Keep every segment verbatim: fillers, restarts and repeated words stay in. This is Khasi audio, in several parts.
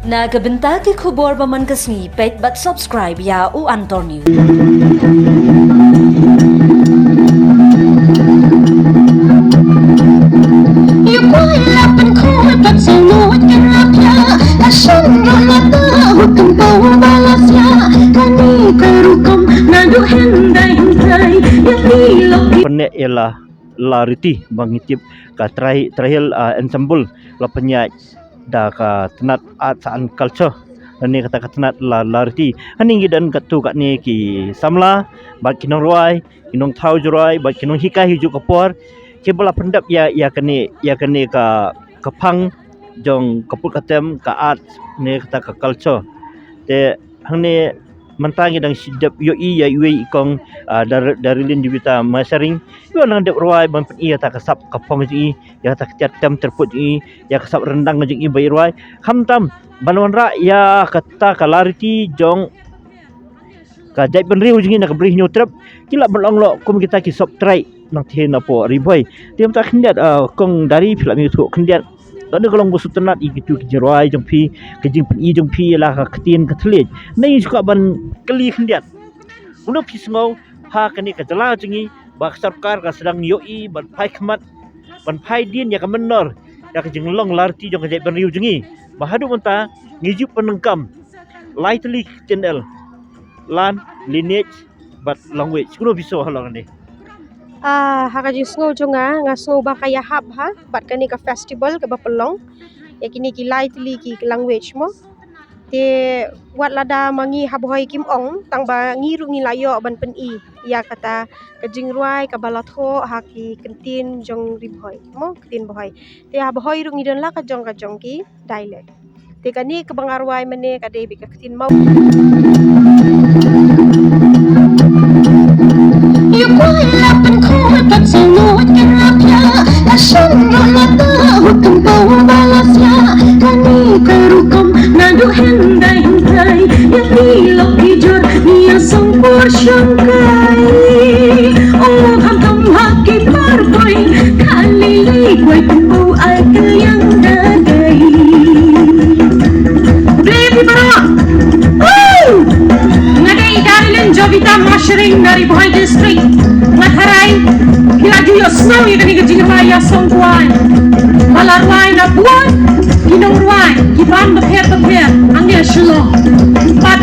Na ka bynta ki khubor ba man ka sngi, peit bad subscribe ïa U Antor News. Pyneh ïa la, la riti ba ngi tip ka Tri-, Trihil, ah, Ensemble la pynïaid da ka tnat Arts and Culture. Lane kata ka tnat la, la riti. Hangne ngi don katto katne ki samla bad ki nongrwai, ki nongthaw jingrwai bad ki nonghikai ha kajuh ka por, kiba la pyndep ïa, ïa kane, ïa kane ka, ka phang jong ka put ka tem, ka art ne kata ka culture. Te hangne mynta ngi dang shu dep ïohi ïa iwei i kong, ah, Dar-, Darilin Jovita Masharing, iba la dep rwai ban pyni ïa kata ka sap ka phong jong i, ïa kata ka ktien tem tyrpud jong i, ïa ka sap ryndang jong i ba i rwai. Khamtam ban wanrah ïa kata ka la riti jong ka jaitbynriew jong ngi na ka Bri Hynñiewtrep, ki lah ban long noh kum kita ki sop trai nangta hapoh Ri Bhoi. Te mynta khyndiat, ah, kong Dari, phi lah ban ïathuh khyndiat, lada ka long ba sngewtynnat ïa kito ki jingrwai jong phi, ka jingpyni jong phi ïa la ka ktien ka thylliej, ngi sngewbha ban kylli khyndiat. Kumno phi sngew ha kane ka jylla jong ngi ba ka sorkar ka sdang ïohi ban phai khmat, ban phai dien ïa ka mynnor ïa ka jinglong la riti jong ka jaitbynriew jong ngi, ba haduh mynta ngi ju pyndonkam lai tylli ki ktien, land, lineage bad language. Kumno phi sngew halor kane? Ah, ha ka jingsngew jong nga, nga sngew ba ka ïahap ha bad kane ka festival kaba pynlong ïa kine ki lai tylli ki language mo. Te wat lada ma ngi ha Bhoi kim ong, tang ba ngi ruh ngi la ïoh ban pyni ïa kata ka jingrwai kaba la thoh ha ki ktien jong Ri Bhoi mo, ktien Bhoi. Te ha Bhoi ruh ngi don la ka jong ka jong ki dialect. Te kane kaba nga rwai mynne ka dei beit ka ktien Mawlai. Blei phi baroh. Woo! Nga dei Darilin Jovita Masharing na Ri Bhoi District. Nga tharai phi la ju ïohsngew ïa kane ka jingrwai ïa song kwai ba la rwai na bun ki nongrwai ki band bapher bapher hangne ha Shillong. Bad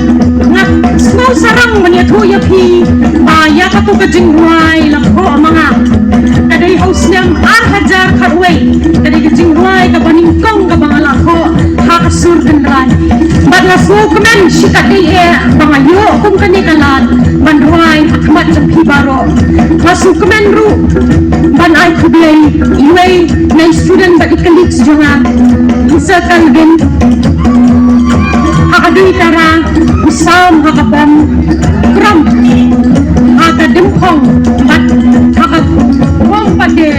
nga sngewsarong ban ïathuh ïa phi ba ïa kato ka jingrwai la thoh ma nga ka dei ha u snem ar hajar khatwei. Ka dei ka jingrwai kaba nyngkong kaba nga la thoh ha ka sur kynrad. Bad nga sngewkmen shikatdei eh ba nga ïoh kum kane ka lad ban rwai ha khmat jong phi baroh. Nga sngewkmen ruh ban ai khublei iwei na i student bad i colleagues jong nga, Mister Calvin, ha ka dei tara u sam ha ka bom krom ha ka dymkhong bad ha ka bom pat de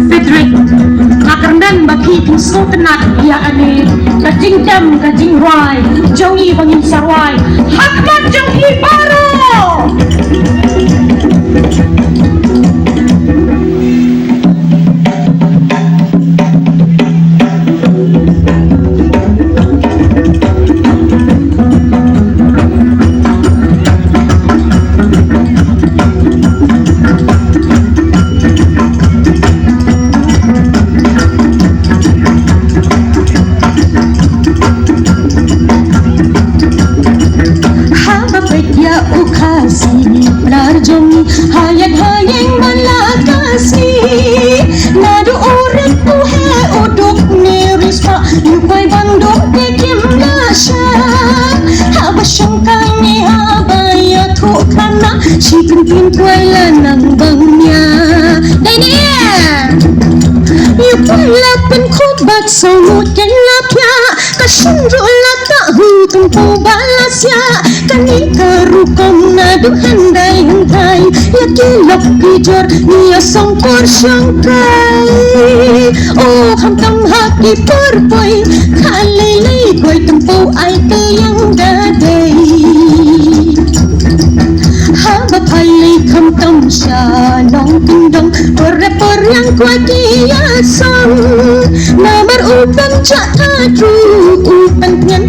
Frederick. Nga kyrmen ba phi kin sngewtynnat ïa kane ka jingtem ka jingrwai jong ngi ba ngin sa rwai ha khmat jong phi baroh. Haba peit ïa u Khasi lar jong ngi ha ïing ha ïing ba la Khasi. Naduh u rit u heh u duk ne riewspah, ïa u kwai ban duk te kim da shah. Haba shong kane haba ïathuh khana, shi kyntien kwai la nang bang nia. Dei ne ïa u kwai la pynkhuid bad sngewmut ken la phiah. Ka shim ruh la tah hu tympu ba la siah. Kane ka rukom naduh hyndai hynthai, ïa ki lok ki jor ngi ïa song por shong kai. O khamtam ha ki por poi, kha lei lei koi tympu ai ka liang da dei. Haba phai lei khamtam sha nongkyndong, por re por liang kwai ki ïa song. Namar u pynjah ka tru u pyntngen,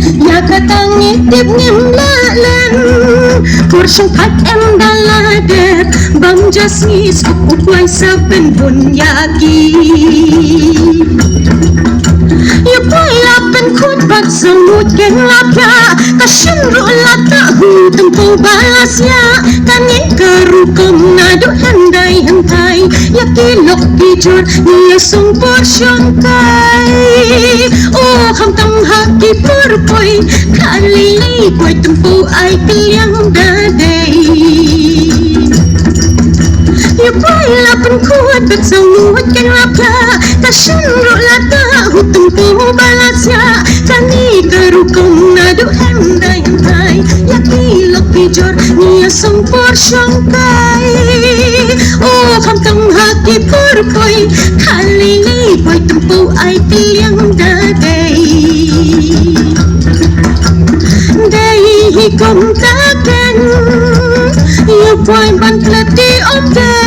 Dep ngim lah lem, por shong phat em ba la dep, bam ja sngi suk u kwai sa pynbun ïa ki. Ïa kwai la pynkut bad sa mut keng la pla, ka shim ruh la ta hu tympu ba la sia, kane ka rukom naduh hyndai hynthai, ïa ki lok ki jor, ïa song por shong kai. O khamtam ha ki por poi, kali lei kwai tympu ai kylliang da dei. Ïa kwai la pynkut bad sa mut keng la pla, ka shim ruh la ta hu tympu ba la sia, kane ka rukom naduh hyndai hynthai, ïa ki lok ki jor, ïa song por shong kai. O khamtam ha ki por poi, kali lei kwai tympu ai kylliang da dei. Dei hi kum ta keng, ïa kwai ban pynlait ti ym dei.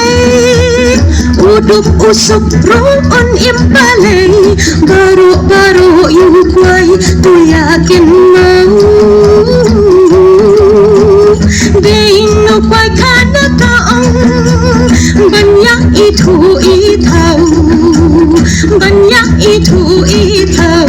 U duk u suk ruh un im balei, baroh baroh ïa kwai tu ïa kynmaw. Dei no kwai khana ka ong, ban ïa ithuh ithaw, ban ïa ithuh ithaw.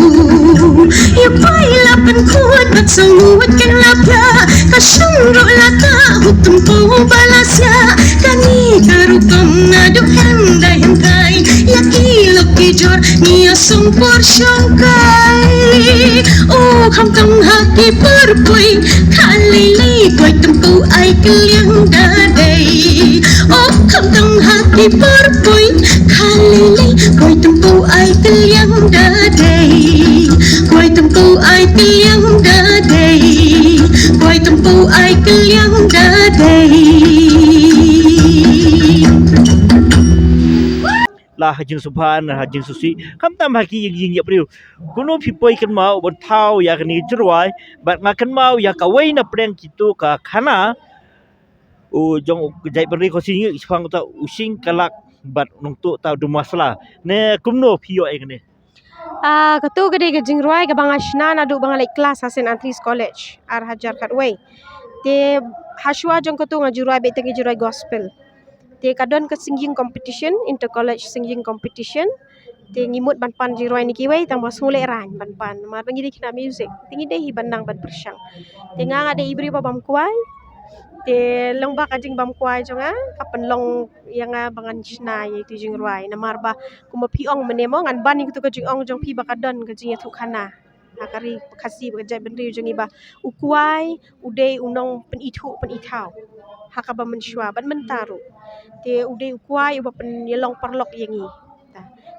Ïa kwai la pynkut bad sa mut keng la pla, ka shim ruh la ta hu tympu ba la sia, kane ka rukom naduh hyndai hynthai, ïa ki lok ki jor, ïa song por shong kai. O khamtam ha ki por poi, kali lei kwai tympu ai kylliang da dei. O khamtam ha ki por poi, kali lei kwai tympu ai kylliang da dei. Kwai tympu ai kylliang da dei. Kwai tympu ai kylliang da dei. La ha jingsngewbha, ha jingsngewsih, khamtam ha ki ïing ïing ïa briew. Kumno phi poi kynmaw ban thaw ïa kane ka jingrwai, bad nga kynmaw ïa kawei na pdeng kito ka khana, u jong u jaitbynriew Khasi ngi shipang ta u Sing Kalak bad nongtuh ta u Dumasla. Ne kumno phi ïoh ïa kane? Ah, kato ka dei ka jingrwai kaba nga shna naduh ba nga leit klas ha Saint Andrew's College, ar hajar khatwei. Te hashwa jong kato nga ju rwai beit tang ki jingrwai gospel. Te ka don ka singing competition, inter college singing competition. Te ngi mut ban pan jingrwai na kiwei, tang ba sngewlehrain ban pan, namar ba ngi dei khynnah music. Te ngi dei hi ban nang ban pyrshang. Te nga nga dei i briew ba bam kwai. Te lyngba ka jingbam kwai jong nga, ka pynlong ïa nga ba ngan shna ïa itu jingrwai. Namar ba kumba phi ong mynne mo, ngan ban ïa katu ka jingong jong phi ba ka don ka jingïathuhkhana ha ka ri Khasi bad ka jaitbynriew jong ngi ba u kwai u dei u nongpynithuh pynithaw ha kaba mynshuwa bad mynta ruh. Te u dei u kwai uba pynïalong paralok ïa ngi.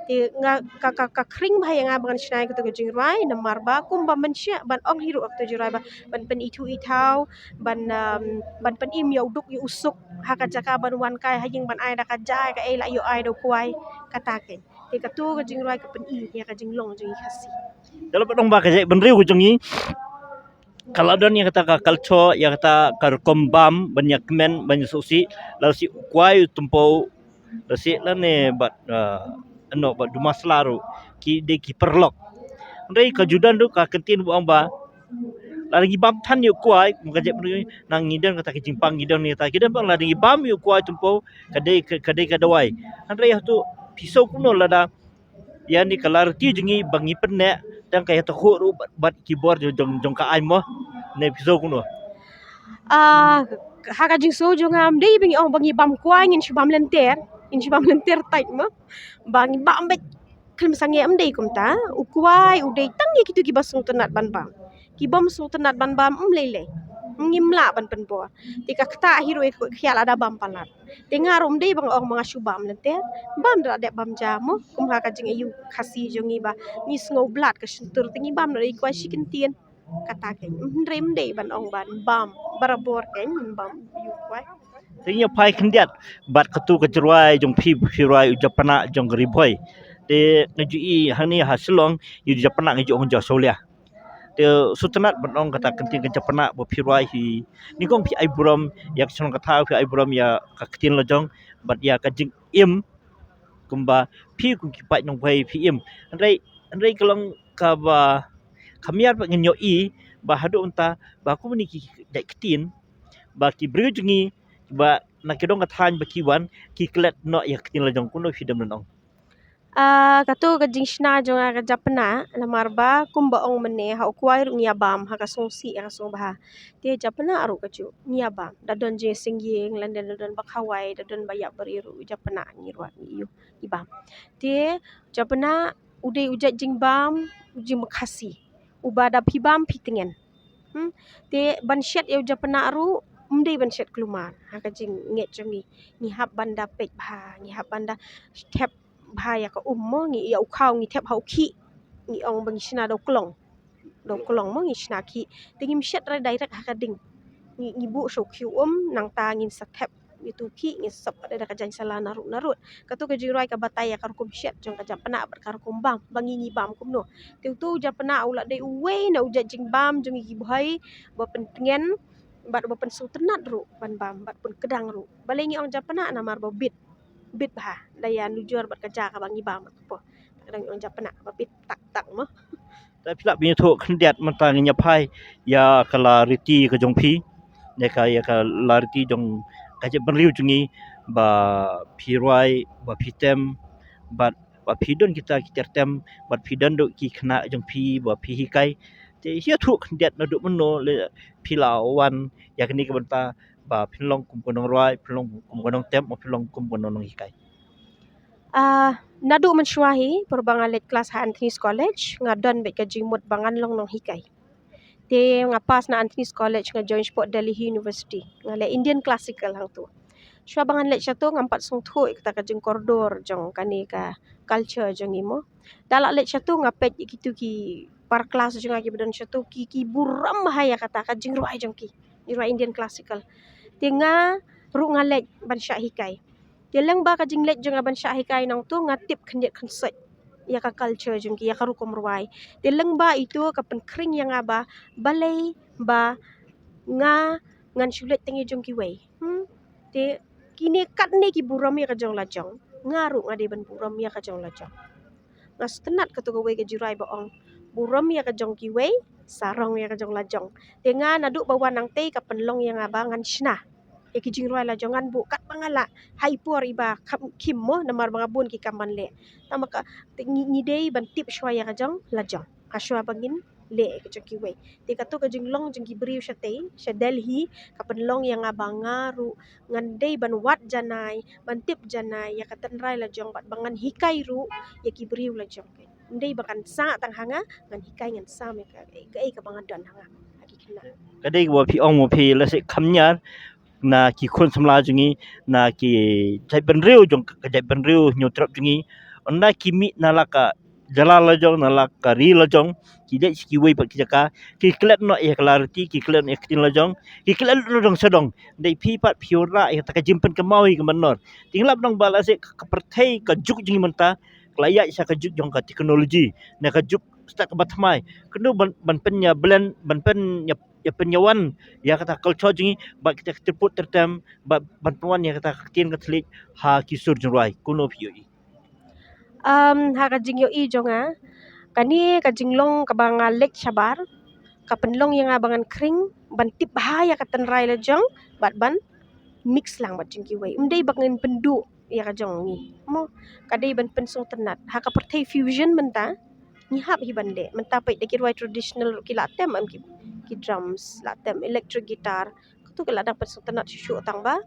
Te nga ka, ka, ka khring bha ïa nga ba ngan shna ïa katu ka jingrwai, namar ba kumba mynshuwa ban ong hi ruh ha katu ka jingrwai ba ban pynithuh ithaw, ban, um, ban pynim ïa u duk ïa u suk ha ka jaka ban wan kai ha ïing ban ai da ka jai kaei la ïoh ai da u kwai, kata keiñ. Te katu ka jingrwai ka pyni ïa ka jinglong jong ngi Khasi. Te la ba dang ba ka jaitbynriew ka jong ngi ka la don ïa kata ka culture, ïa kata ka rukom bam ban ïa kmen ban ïa suk sih, la sih u kwai u tympew, la sih lane bad, uh, ano bad Dumasla ruh ki dei ki paralok. Hynrei ka ju don ruh ka kyntien ba ong ba lada ngi bam than ïa u kwai, kum ka jaitbynriew nang ngi don kata ki jingpang, ngi don kata ki don pang, lada ngi bam ïa u kwai tympew ka dei ka, ka dei ka dawai. Hynrei hato phi sngew kumno lada ïa ni ka la rti jong ngi ba ngi pynneh tang ka ïa ta khuh ruh bad, bad ki bor jong, jong, jong ka aiñ mo, ne phi sngew kumno? Ah, ha ka jingsngew jong nga ym dei ba ngi ong ba ngi bam kwai ngin shu bam lynter, ngin shu bam lynter tait mo. Ba ngi bam beit khlem sangeh, ym dei kumta. U kwai u dei tang ïa kitu kiba sngewtynnat ban bam. Ki bym sngewtynnat ban bam ym lei lei, ngim lah ban pynbor. Te ka ktah hi ruh ïa ka khia lada bam palat. Te nga ruh ym dei ba nga ong ba nga shu bam lynter, bam da dep bam ja mo, kum ha ka jingaïu Khasi jong ngi ba ngi sngew blad ka shyntur te ngi bam da i kwai shi kyntien. Kata keiñ, hynrei ym dei ban ong ban bam barabor keiñ, ban bam ïa u kwai. Te ngi ïa phai khyndiat bad katu ka jingrwai jong phi, phi rwai u japnah jong ka Ri Bhoi. Te nga ju i hangne ha Shillong, ïa u japnah nga ju ong ja Sholya. Te sngewtynnat ban ong kata ka ktien ka japnah ba phi rwai hi. Nyngkong phi ai burom ïa ka shnong ka thaw, phi ai burom ïa ka ktien la jong bad ïa ka jingim, kumba phi kum ki paid nongbhei phi im. Hynrei, hynrei ka long kaba, Kham ïar pat ngin ïohi ba haduh mynta ba kumne ki jait ktien ba ki briew jong ngi ba na ki dong ka thaiñ ba ki wan ki klet noh ïa ka ktien la jong. Kumno phi don ban ong? Ah, kato ka jingshna jong nga ka japna, namar ba kumba ong mynne, ha u kwai ruh ngi ïa bam, ha ka sngewsih, ha ka sngew bha. Te japna ruh kajuh ngi ïa bam. Da don jingïaseng ïing, lane da don ba khawai, da don ba ïap bari ruh, japna ngi ruh ngi ïoh ngi bam. Te japna u dei u jait jingbam, u jingmkhasi, uba da phi bam phi tngen. Hmm? Te ban shet ïa u japna ruh, ym dei ban shet kulmar, ha ka jingngeit jong ngi. Ngi hap ban da peit bha, ngi hap ban da thep bha ïa ka um mo, ngi ïa u khaw ngi thep ha u khih, ngi ong ba ngi shna da u klong. Da u klong mo ngi shna khih. Te ngim shet re direct ha ka ding. Ngi, ngi buh sha u khih u um, nangta ngin sa thep ïa u khih, ngin sa sop pat da ka jaiñ sala narud narud. Kato ka jingrwai ka batai ïa ka rukom shet jong ka japna bad ka rukom bam, ba ngi ngi bam kumno. Te uto u japna u la dei uwei na u jait jingbam jong ngi ki bhoi, ba pyntngen bad ba pynsngewtynnat ruh ban bam bad pynkdang ruh. Balei ngi ong japna? Namar ba bit, bit bha, da ïa nujor bad ka ja kaba ngi bam bad ka por. Ka dang ong japna ba bit tak tak mo. Te phi lah ban ïathuh khyndiat mynta ngin ïa phai ïa ka la riti ka jong phi, ïa ka, ïa ka la riti jong ka jaitbynriew jong ngi, ba phi rwai, ba phi tem, bad ba phi don kita ki ter tem, bad phi don ruh ki khynnah jong phi ba phi hikai. Te ïathuh khyndiat naduh mynno le phi la wan ïa kane ka bynta, ba phin long kum ka nongrwai, phin long kum ka nongtem, ba phin long kum ka nonghikai? Ah, naduh mynshuwa hi, por ba nga leit klas ha Anthony's College, nga don beit ka jingmut ba ngan long nonghikai. Te nga pass na Anthony's College, nga join sport Delhi University, nga leh Indian Classical hangto. Shuwa ba ngan leit shato ngam pat sngewthuh ïa kata ka jingkordor jong kane ka culture jong ngi mo. Da lah leit shato nga peit ïa kitu ki para klas jong nga kiba don shato ki, ki burom bha ïa kata ka jingrwai jong ki, jingrwai Indian Classical. Te nga ruh nga leit ban shah hikai. Te lyngba ka jingleit jong nga ban shah hikai nangto nga tip khyndiat khynsoit ïa ka culture jong ki, ïa ka rukom rwai. Te lyngba ito ka pynkhring ïa nga ba balei ba nga ngan shu leit tang ïa jong kiwei. Hmm? Te kine katne ki burom ïa ka jong la jong, nga ruh nga dei ban burom ïa ka jong la jong. Nga sngewtynnat kato kawei ka jingrwai ba ong, burom ïa ka jong kiwei, sarong ïa ka jong la jong. Te nga naduh ba wan nangtei ka pynlong ïa nga ba ngan shna ïa ki jingrwai la jong, ngan buh katba nga lah ha i por iba kham khim mo, namar ba nga bun ki kam ban leh. Tangba ka, te ngi, ngi dei ban tip shuwa ïa ka jong la jong ha shuwa ba ngin leh ïa ka jong kiwei. Te kato ka jinglong jong ki briew shatei sha Delhi ka pynlong ïa nga ba nga ruh ngan dei ban wad janai, ban tip janai ïa ka tynrai la jong bad ba ngan hikai ruh ïa ki briew la jong. Ym dei ba kan sah tang ha nga, ngan hikai, ngan sam ïa ka, kaei kaba nga don ha nga, ha ki khynnah. Ka dei kaba phi ong mo, phi lehse kham ïar na ki khun samla jong ngi, na ki jaitbynriew jong ka jaitbynriew Hynñiewtrep jong ngi. Ynda ki mih na la ka jylla la jong, na la ka ri la jong, ki leit sha kiwei pat ki jaka, ki klet noh ïa ka la riti, ki klet noh ïa ka ktien la jong, ki klet noh dong sha dong. Dei phi pat phi wanrah ïa kata ka jingpynkynmaw ïa ka mynnor. Te ngi lap nang ba lehse ka pyrthei ka juk jong ngi mynta ka la ïaid sha ka juk jong ka technology, na ka juk step kaba thymmai. Kumno ban, ban pynïablend, ban pynïa, ïa pynïawan ïa kata ka culture jong ngi bad kita ki tyrpud tyrtem, bad ban pynwan ïa kata ka ktien ka thylliej ha ki sur jingrwai? Kumno phi ïohi? Um, ha ka jingïohi jong nga, kane ka jinglong kaba nga leit shabar ka pynlong ïa nga ba ngan khring ban tip bha ïa ka tynrai la jong bad ban mix lang bad jong kiwei. Ym dei ba ngin pynduh ïa ka jong ngi mo, ka dei ban pynsngewtynnat. Ha ka pyrthei fusion mynta ngi hap hi ban leh. Mynta peit da ki rwai traditional ruh ki la tem em ki, ki drums, la tem electric guitar. Kato ka la dang pynsngewtynnat shuh shuh, tangba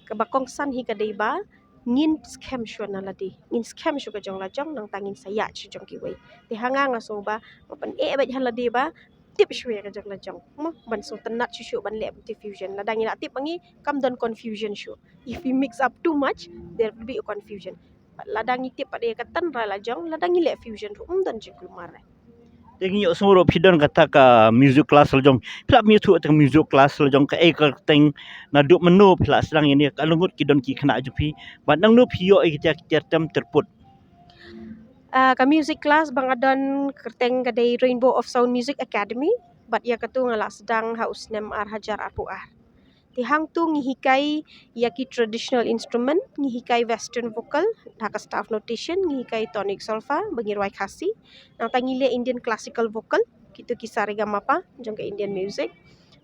kaba kongsan hi ka dei ba ngin skhem shuh na lade, ngin skhem shuh ka jong la jong, nangta ngin sa ïaid shuh jong kiwei. Te ha nga nga sngew ba nga pyneh beit ha lade ba tip shuh ïa ka jong la jong mo, ban sngewtynnat shuh shuh ban leh bynta fusion. Lada ngi la tip ba ngi, kam don confusion shuh. If we mix up too much, there will be a confusion. Lada ngi tip pat ïa ka tynrai la jong, lada ngi leh fusion ruh ym don jingkulmar. Te ngi ïohsngew ruh phi don kata ka music class la jong. Phi lah ban ïathuh kata ka music class la jong, kaei ka kyrteng, naduh mynno phi la sdang ïa kane, katno ngut ki don ki khynnah jong phi, bad nangno phi ïoh ïa kita ki ter tem tyrpud? Ah, ka music class ba nga don kyrteng ka dei Rainbow of Sound Music Academy, bad ïa kato nga la sdang ha u snem ar hajar arphew ar. Te hangtu ngi hikai ïa ki traditional instrument, ngi hikai western vocal ha ka staff notation, ngi hikai tonic solfa ba ngi rwai Khasi. Nangta ngi leh Indian classical vocal, kito ki sa re ga ma pa jong ka Indian music.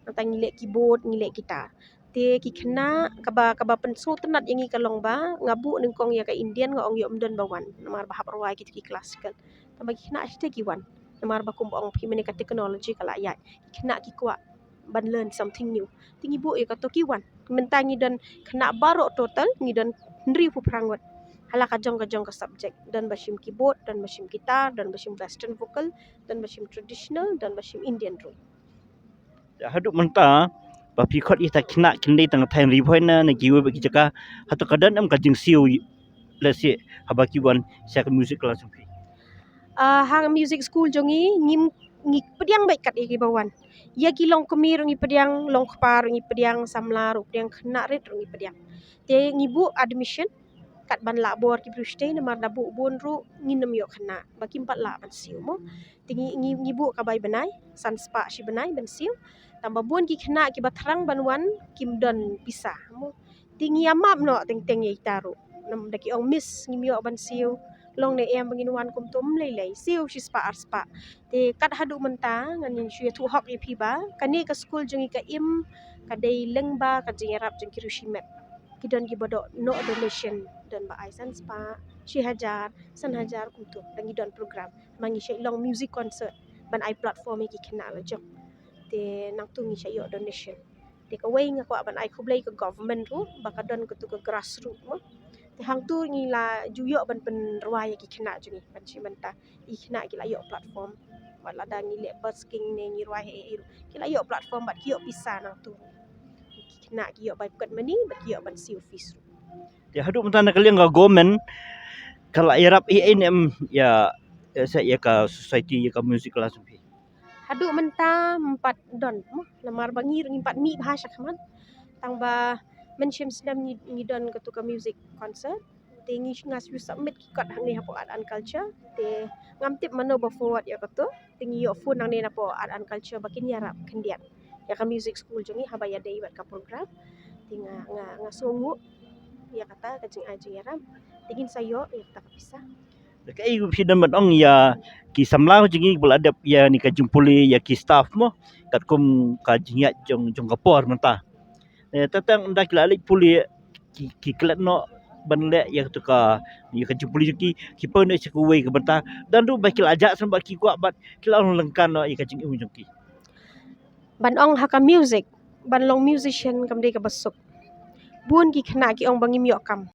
Nangta ngi leh keyboard, ngi leh guitar. Te ki khynnah, kaba, kaba pynsngewtynnat ïa ngi ka long ba nga buh nyngkong ïa ka Indian, nga ong ïoh ym don ba wan namar ba hap rwai kito ki classical. Tangba ki khynnah shata ki wan namar ba kum ba ong phi mynne ka technology ka la ïaid. Ki khynnah ki kwah ban learn something new. Te ngi buh ïa kato ki wan. Mynta ngi don khynnah baroh total ngi don hynriewphew phra ngut ha la ka jong ka jong ka subject. Don ba shim keyboard, don ba shim guitar, don ba shim western vocal, don ba shim traditional, don ba shim Indian ruh. Haduh mynta ba phi khot ïa kita ki khynnah, kin dei tang thaiñ Ri Bhoi ne na kiwei pat ki jaka, hato ka don em ka jingsiew, let's say, haba ki wan sha ka music class jong phi? Ah, ha music school jong ngi, ngim, ngi pdiang beit kat ïa kiba wan. Ïa ki longkmie ruh ngi pdiang, longkpa ruh ngi pdiang, samla ruh pdiang, khynnah rit ruh ngi pdiang. Te ngi buh admission kat ban lah bor ki briew shatei, namar da buh bun ruh ngin ym ïoh khynnah ba kim pat lah ban siew mo. Te ngi, ngi, ngi buh ka bai bnai, san spah shi bnai ban siew. Tangba bun ki khynnah kiba thrang ban wan kim don pisa mo. Te ngi ïa map noh teng teng ïa ita ruh. Nam da ki ong miss ngim ïoh ban siew. Long ne em ba ngin wan kumto, ym lei lei, siew shi spah ar spah. Te kat haduh mynta ngan shu ïathuh hok ïa phi ba kane ka skul jong ngi ka im ka dei lyngba ka jingïarap jong ki riewshimet. Ki don kiba doh noh donation, don ba ai san spah, shi hajar, san hajar kumto da ngi don program. Ma ngi shait long music concert ban ai platform ïa ki khynnah la jong. Te nangtu ngi shait ïoh donation. Te kawei nga kwah ban ai khublei ka government ruh ba ka don katu ka grassroot mo. Te hangtu ngi la ju ïoh ban pynrwai ïa ki khynnah jong ngi ban shi mynta. Ki khynnah ki la ïoh platform. Wat lada ngi leh busking ne ngi rwai ei ei ruh, ki la ïoh platform bad ki ïoh pisa nangtu. Ki khynnah ki ïoh bai pocket money bad ki ïoh ban siew fees ruh. Te haduh mynta na ka liang ka government ka la ïarap ei ei ne em ïa, ïa sa ïa ka society, ïa ka music class jong phi? Haduh mynta ym pat don mo, namar ba ngi ruh ngim pat mih bha shakhmat. Tangba mynshem snem ngi, ngi don katu ka music concert. Te ngi nga shu submit ki kot hangne hapoh Art and Culture. Te ngam tip mano ba forward ïa kato. Te ngi ïoh phone nangne napoh Art and Culture ba kin ïarap khyndiat ïa ka music school jong ngi haba ïadei bad ka program. Te nga, nga, nga sngewnguh ïa kata ka jingai jingïarap. Te ngin sa ïoh ïa kata ka pisa. Kaei phi don ban ong ïa ki samla jong ngi ba la dep ïa kane ka jingpule ïa ki staff mo, katkum ka jingïaid jong, jong ka por mynta? Eh, tang tang ynda ki la leit pule ki, ki klet noh ban leh ïa katu ka, ïa ka jingpule jong ki, ki poi noh sha kawei ka bynta. Don ruh ba ki la jah shen bad ki kwah bad ki la long lyngkar noh ïa ka jingim jong ki. Ban ong ha ka music, ban long musician kam dei kaba suk. Bun ki khynnah ki ong ba ngim ïoh kam.